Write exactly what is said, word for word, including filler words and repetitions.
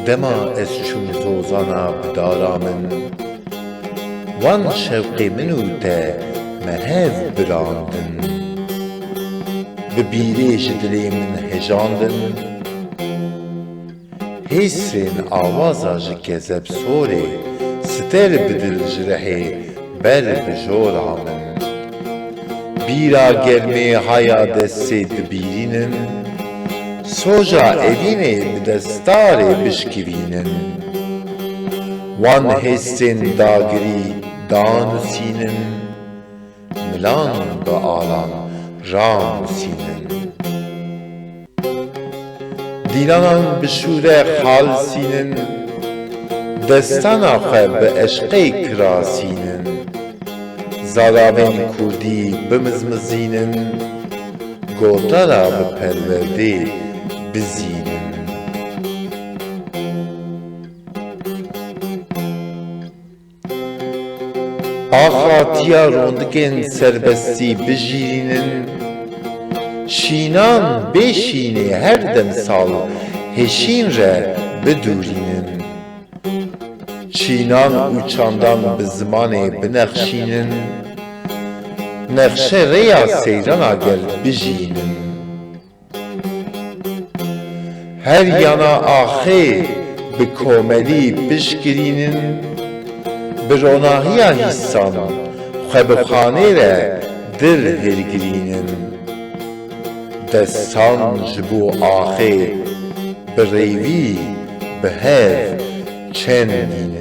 Dema ez çûm zozana bi dara min, wan şewqê min û te me hev birandin. Bi bîrê ji dilê min hejandin. Hêsrên awaza ji kezeb sorê, siter bi dil ji rihê ber bi jora min. Bîra germê haya destê dibîrînin, soja evînê bi destarê bişkivînin. Wan hêsrên dagirî danusînin, milan bi alan ranusînin. Dîlanan bi şûre xalsînin, destana xwe bi eşqê kirasînin. Zaravên kurdî bimizmizînin, gotara bi perwerdê bizînin. Axaftiya rondikên serbestî bijîrînin, şînan bê şînê her demsal hêşîn re bidûrînin. Şînan û çandan bi zimanê binexşînin, nexşe rêya seyrana gel bijînin. Her yana axê bi komelî pişkirînin, bi ronahiya hîsan xwe bi xanê re dil hêrgirînin. Destan ji bo axê bi rêvî, bi hev çendîn